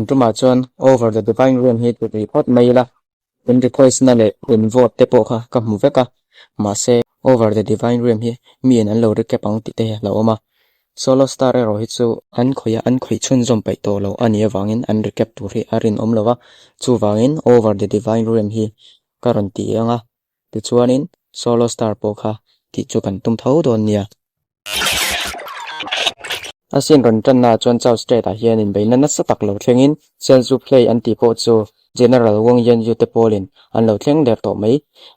Tun tumah chuan Over the Divine Realm hi ti rih phawt mai ila, in request na leh in vote te pawh kha ka hmu vek a, mahse Over the Divine Realm hi miin an lo recap ang tih te hi a hlauhawm a. Solo Star erawh hi chu an khawih a, an khawih chhunzawm paih tawh lo a nih avangin an recap tur hi a rinawm lo va, chuvangin Over the Divine Realm hi ka rawn ti ang a. Tichuanin Solo Star pawh kha tih chu kan tum tho dawn nia. A sin rawn tannaah chuan Chao State ah hian inbeihna nasa tak lo thlengin Chenzu Play an tih pawh chu General Wang Yanyu te pawlin an lo thleng der tawh mai.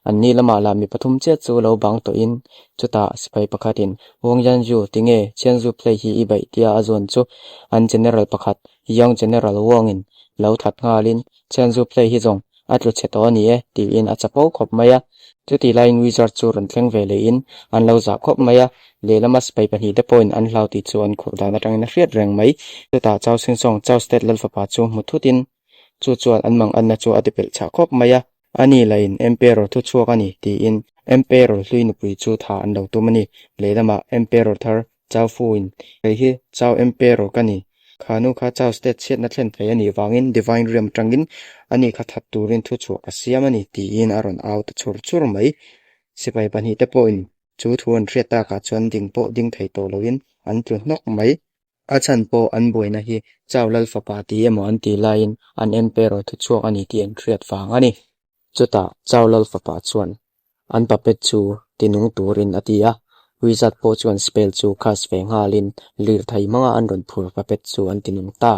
An ni lamah lah mi pathum chiah chu lo bang tawhin chutah sipai pakhatin Wang Yanyu tinge Chenzu Play hi i baih tia a zawn chu an General pakhat Young General Wang-in lo that nghalin Chenzu Play hi zawng A tlu chhe tawh a ni e, tiin a chapo khawp mai a. Chutih laiin Wizard chu rawn thleng ve lehin an lo zah khawp mai a, lehlama sipai pahnihte pawhin an hlau tih chu an khurh dan atangin a hriat reng mai. Chutah Chao Sinsong, Chao State Lalfapa chu hmu thutin chu chuan an manganna chu a ti pelh chhah khawp mai a. Ani lahin Emperor thu chhuak a ni, tiin Emperor hlui nupui chu tha an lo tum a ni. Lehlamah Emperor thar Chao Fu-in, Kei hi Chao Emperor ka ni. Kha nu kha Chao State chhiatna thlen thei a nih vangin Divine Realm atangin ani kha that turin thu chhuah ka siam a ni, tiin a rawn au ta chur chur mai. Sipai pahnihte pawhin chu thu an hriat takah chuan ding pawh ding thei tawh loin an tlu hnawk mai. A chhan pawh an buaina hi Chao Lal fapa ti emaw an tih laiin an Emperor thu chhuak a ni tih an hriat vang a ni. Chutah Chao Lal fapa chuan An puppet chu tinung turin a ti a, wizard pawh chuan spell chu cast ve nghalin lirthei hmanga an rawn phur puppet chu an tinung ta.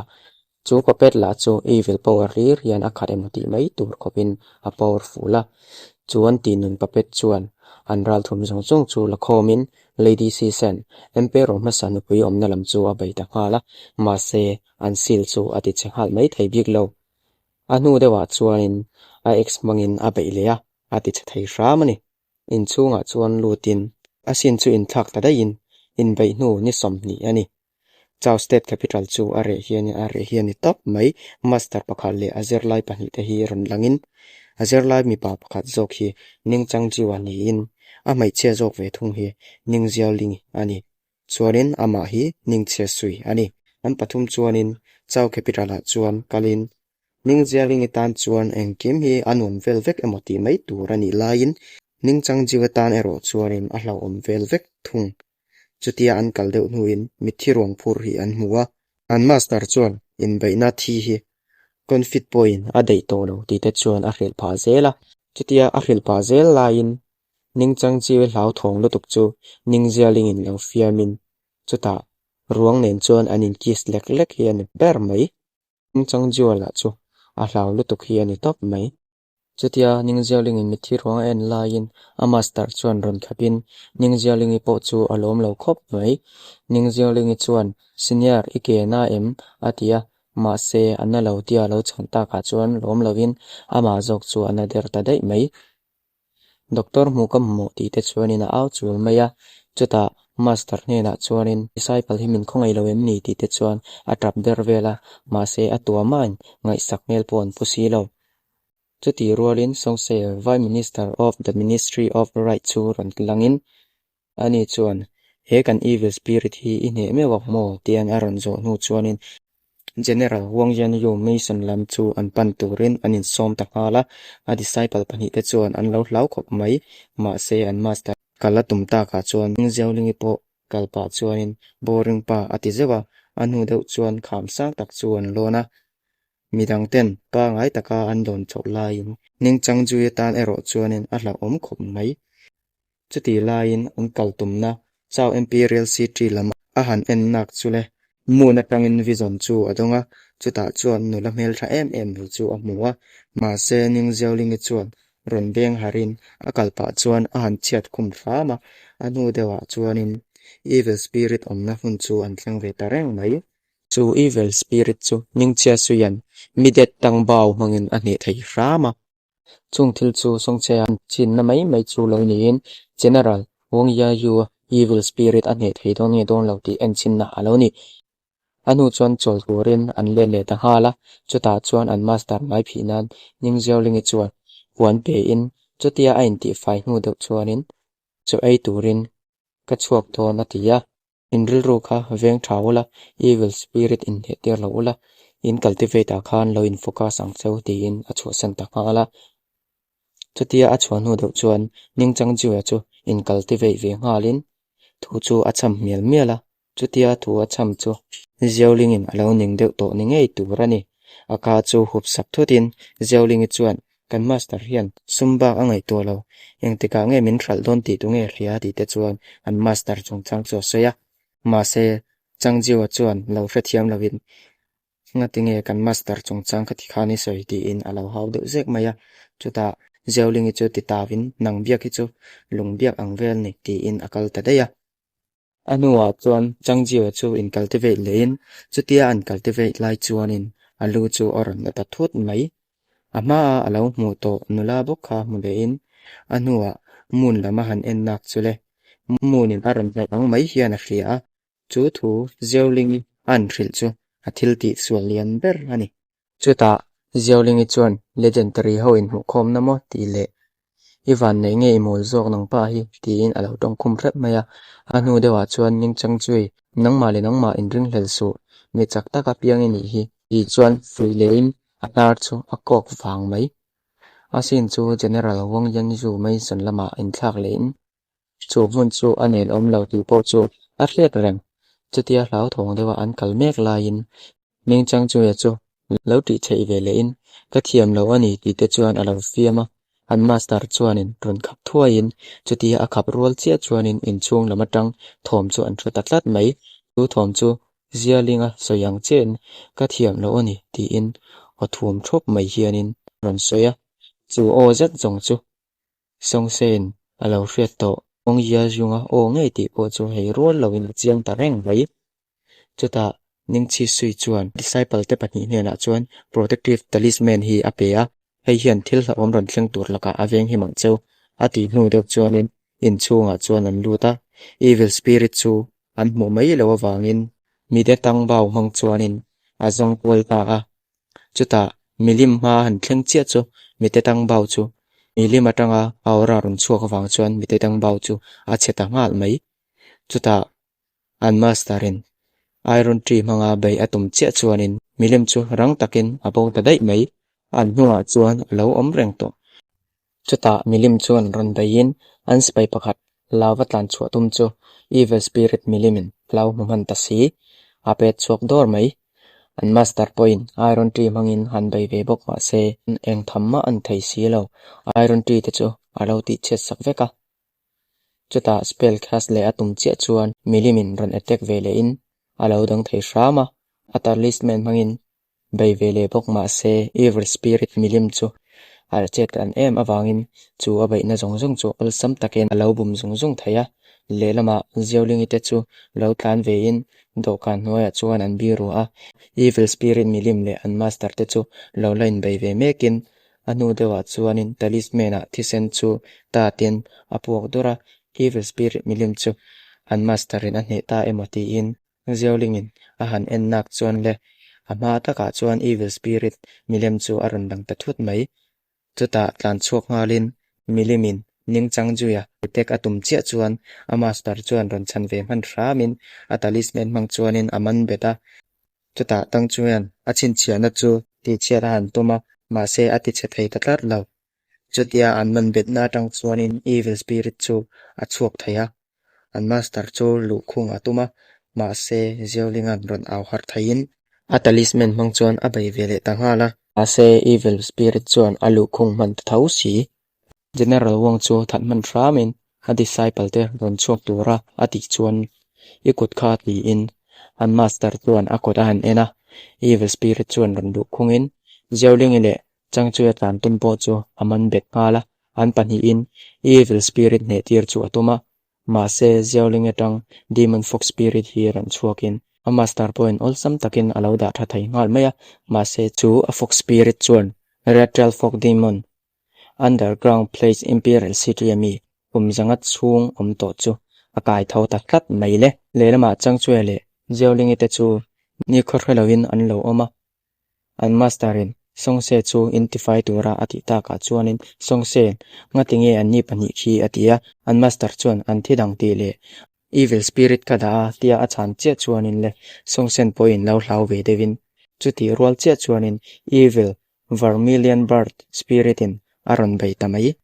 Chu puppet lah chu evil power hlir hian a khat emaw tih mai tur khawpin a powerful a. Chu an tinun puppet chuan an ralthum zawng zawng chu la khawmin Lady Sisen, Emperor hmasa nupui awmna lam chu a bei ta nghal a, mahse an seal chu a ti che nghal mai thei bik lo. A hnu deuhah chuanin a ex hmangin a beih leh a, a ti chhe thei hram a ni. Inchhungah chuan lutin a sin chu inthlak ta daihin inbeih hnu ni 20 a ni. Chao State Capital chu a reh hian a reh hi a ni tawp mai. Master pakhat leh a zirlai pahnih te hi rawn langin a zirlai mipa pakhat zawk hi Ningchang Jiwa niin a hmeichhia zawk ve thung hi Ningziaoling a ni. Chuanin amah hi Ningchhia Sui a ni. An pathum chuanin Chao Capital-ah chuan kalin Ningzialingi tan chuan engkim hi a nuam vel vek emaw tih mai tur a nih laiin Ningchangjiu atan erawh chuanin a hlauhawm vel vek thung. Chutia an kal deuh hnuin mitthi ruang phur hi an hmu a. An master chuan inbeihna thi hi confit pawhin a daih tawh lo tih te chuan a hrilh phah zel a. Chutia a hrilh phah zel laiin Ningchangjiu hlauthawng lutuk chu Ningzialingin lo fiamin chutah ruang nen chuan an inkiss lek lek hi a ni ber mai. Ningchangjiuala chu a hlau lutuk hi a ni tawp mai. Chutia Ningzialingin mitthi ruang a en laiin a master chuan rawn khapin Ningzialingi pawh chu a lawm lo khawp mai. Ningzialingi chuan, Senior, i ke na em? a ti a, mahse a na lo tia lo chhan takah chuan lawm lovin amah zawk chu a na der ta daih mai. Doctor hmuh ka hmuh tih te chuanin a au chul mai a, chutah Master hnenah chuanin disciple hi min khawngaih lo em ni tih te chuan a tap ber vel a, mahse a tuamain ngaihsak hmel pawh an pu si lo. Chutih rualin Songse, Vice Minister of the Ministry of Right chu rawn langin ani chuan he kan evil spirit hi i hneh meuh ang maw? tian a rawn zawh hnu chuanin General Wang Yanyu Mason lam chu an pan turin an insawm ta nghal a, a disciple pahnihte chuan an lo hlau khawp mai, mahse an master kal a tum takah chuan Xiaolingi pawh kal pah chuanin boring pa a ti zeuh a, a hnu deuh chuan kham sang tak chu an lawn a, midang ten pangai taka an lawn chhoh laiin Ningchang Zui atan erawh chuanin a hlauhawm khawp mai. Chutih laiin an kal tumna Chao Imperial City lam a han en nak chu le. Moon atangin Vision chu a dawng a, chutah chuan nula hmeltha em em mai chu a hmu a. Mahse, Ningziaolingi chuan rawn beng harin a kal pah chuan a han chhiat khum hram a, a hnu deuhah chuanin Evil Spirit awmna hmun chu an thleng ve ta reng mai. Chu Evil Spirit chu Ningchia Suian mi det tang bau hmangin a hneh thei hram a. Chung thil chu Songchea chinna mai mai chu lo niin General Wang Yayu evil spirit a hneh thei dawn nge dawn lo tih en chinna a lo ni. A hnu chuan chawl turin an let leh ta nghal a, chutah chuan an master mai phih nan Ning Xiaolingi chuan puan pein chutia a intihfai hnu deuh chuanin chaw ei turin ka chhuak dawn a ti a. In rilru kha veng tha ula, evil spirit in hneh tir lo ula. In cultivate ah khan lo in focus ang cheu tiin a chhuahsan ta nghal a. Chutia a chhuah hnu deuh chuan Ningchang Jiuya chu in cultivate ve nghalin thu chu a cham mial mial a. Chutia thu a cham chu Ziaulingin a lo ning deuh tawh ni ngei tur a ni. A ka chu hup sak thutin Ziaulingi chuan, Kan master hian sum bak a ngaihtuah lo, engtikah nge min hralh dawn tih tu nge hria tih te chuan an master chungchang chu a sawi a. Mahse, Changjiua chuan lo hrethiam loin Ngatinge kan master chungchang kha tikhan i sawi tiin a lo hau deuh zek mai a. Chutah Ziaulingi chu ti tauin nang biak hi chu lung biak ang vel ni tiin a kal ta daih a. A hnuah chuan Changjiua chu in cultivate lehin chutia an cultivate lai chuanin a lu chu a rawn la ta thut mai. A hmaa a lo hmuh tawh nula bawk kha hmu lehin a hnuah moon lam a han en nak chu le. Moon in a rawn hnaih ang mai hian a hria a, chu thu Ziaulingi a an hrilh chu a thil tih sual lian ber a ni. Chutah Ziaulingi chuan Legendary ho inhmuhkhawmna maw tih leh I vanneih nge i mawl zawk nang pa hi tiin a lo tawngkhum hrep mai a. A hnu deuhah chuan Ningchang Chui, nangmah leh nangmah inringhlel suh, mi chak taka piang i nih hi tih chuan fuih lehin a hnar chu a kawk vang mai. A sin chu General Wang Yanzu Mason lamah inthlak lehin Chu hmun chu a nelawm lo tih pawh chu a hriat reng. Chutia hlauthawng deuha an kal mek laiin Mingchang Chuia chu lo tih theih ve lehin ka thiam lo a ni tih te chuan a lo fiam a. An master chuanin rawn khap thuaiin chutia a khap rual chiah chuanin inchhung lam atang thawm chu an hre ta tlat mai. Chu thawm chu Zialinga sawi ang chiahin ka thiam lo a ni tiin aw thuam thuap mai hianin rawn sawi a. Chu aw zet zawng chu Sawngsein a lo hriat tawh. Kawng zia zunga aw ngei tih pawh chu hei rual loin a chiang ta reng mai. Chutah Ningchi Sui chuan disciple te pahnih hnenah chuan protective talisman hi a pe a, hei hian thil hlauhawm rawn thleng tur lakah a veng him ang cheu a tih hnu deuh chuanin inchhungah chuan an lut a, evil spirit chu an hmuh mai loh avangin mite tangbau hmang chuanin a zawng kual ta a. Chutah milim hma han thleng chiah chu mite tangbau chu milim atanga aura rawn chhuak avang chuan mite tangbau chu a chhe ta nghal mai. Chutah an master in iron tree hmanga bei a tum chiah chuanin milim chu rang takin a bo ta daih mai. An hnungah chuan a lo awm reng tawh. Chutah milim chuan rawn beiin an sipai pakhat lava tlan chhuah tum chu evil spirit milimin hlau hmu hman ta si, a pet chhuak dawr mai. An master pawhin iron tree hmangin han bei ve bawk mah se eng tham mah an thei si lo, iron tree te chu a lo tihchhiat sak vek a. Chutah spell cast leh a tum chiah chuan milimin rawn attack ve lehin a lo dang thei hram a, a talisman hmangin Bei ve leh bawk mah se Evil Spirit milim chu a chet an em avangin chu a beihna zawng zawng chu awlsam takin a lo bum zung zung thei a. Lehlamah Ziaulingi te chu lo tlan vein dawhkan hnuaiah chuan an biru a. Evil Spirit milim leh an master te chu lo la inbei ve mekin a hnu deuhah chuanin talisman-ah thisen chu tatin a puak dur a. Evil Spirit milim chu an master-in a hneh ta emaw tiin Ziaulingin a han en nak chuan le, a hma takah chuan Evil Spirit milem chu a rawn lang ta thut mai. Chutah tlan chhuak nghalin milimin Ningchang Zuia tek a tum chiah chuan a master chuan rawn chhan ve hman hramin a talisman hmang chuanin a man bet a. Chutah tang chuan a chhinchhiahna chu tihchhiat a han tum a, mahse a tichhe thei ta tlat lo. Chutia an man betna atang chuanin Evil Spirit chu a chhuak thei a. An master chu luhkhung a tum a, mahse Ziaulinga'n rawn au harh theiin a talisman hmang chuan a bei ve leh ta nghal a. Mahse Evil Spirit chuan a luhkhung hman ta tho si. General Wang chu that hman hramin a disciple te rawn chhuak tura a tih chuan i kut kha tiin an master chuan a kut a han en a. Evil Spirit chuan rawn luhkhungin Ziaulingi leh Changchuia tlan tum pawh chu a man bet nghal a, an pahnihin Evil Spirit hneh tir chu a tum a, mahse Ziaoling atang Demon Fox Spirit hi rawn chhuakin a master pawhin awlsam takin a lo dah tha thei nghal mai a, mahse chu a Fox Spirit chuan Red Tail Fox Demon, Underground Place Imperial City a mi kum zanga chhung awm tawh chu a kai tho ta tlat mai le. Lehlamah Changchuia leh Ziaolingi te chu nikhaw hre loin an lo awm a, An master in Songse chu in tifai tura a tih takah chuanin Songse ngatinge an ni pahnih khi a ti a, an master chuan an thi dang tih leh evil spirit ka dah a tia a chhan chiah chuanin le Songsen pawhin lo hlau ve deuhin. Chutih rual chiah chuanin Evil Vermilion Bird Spirit-in a rawn bei ta mai.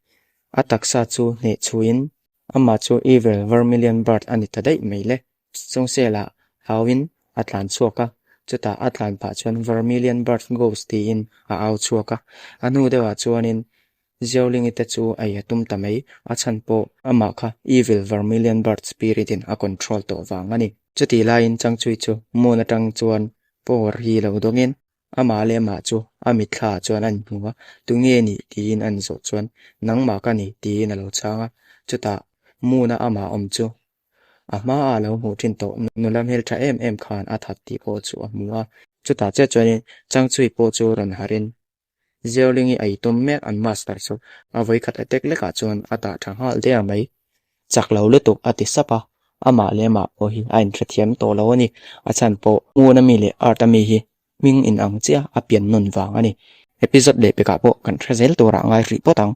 A taksa chu hneh chhuiin amah chu Evil Vermilion Bird a ni ta daih mai le. Chawngsela hauin a tlan chhuak a, chutah a tlan pah chuan Vermilion Bird Ghost tiin a au chhuak a. A hnu deuhah chuanin Xiaoling-i te chu a ei a tum ta mai, a chhan pawh amah kha Evil Vermilion Bird Spirit-in a control tawh vang a ni. Chutih laiin Changchui chu Moon atang chuan power hi lo dawngin amah leh amah chu a mitthla ah chuan a inhmu a, tunge nih tiin a inzawh chuan nangmah ka ni tiin a lo chhang a, chutah Moon-a amah awm chu A hmaah a lo hmuh thin tawh nula hmeltha em em khan a that tih pawh chu a hmu a. Chutah chiah chuanin Changchui pawh chu rawn harhin Zeolingi a itum mek an master chu a vawikhat attack lekah chuan a tah tha nghal der mai. Chak lo lutuk a ti sap a, amah leh amah pawh hi a inhrethiam tawh lo a ni. A chhan pawh Moon-a mi leh Earth-a mi hi hming inang chiah a pian nawn vang a ni. Episode leh pekah pawh kan hre zel turah ngai hrih phawt ang.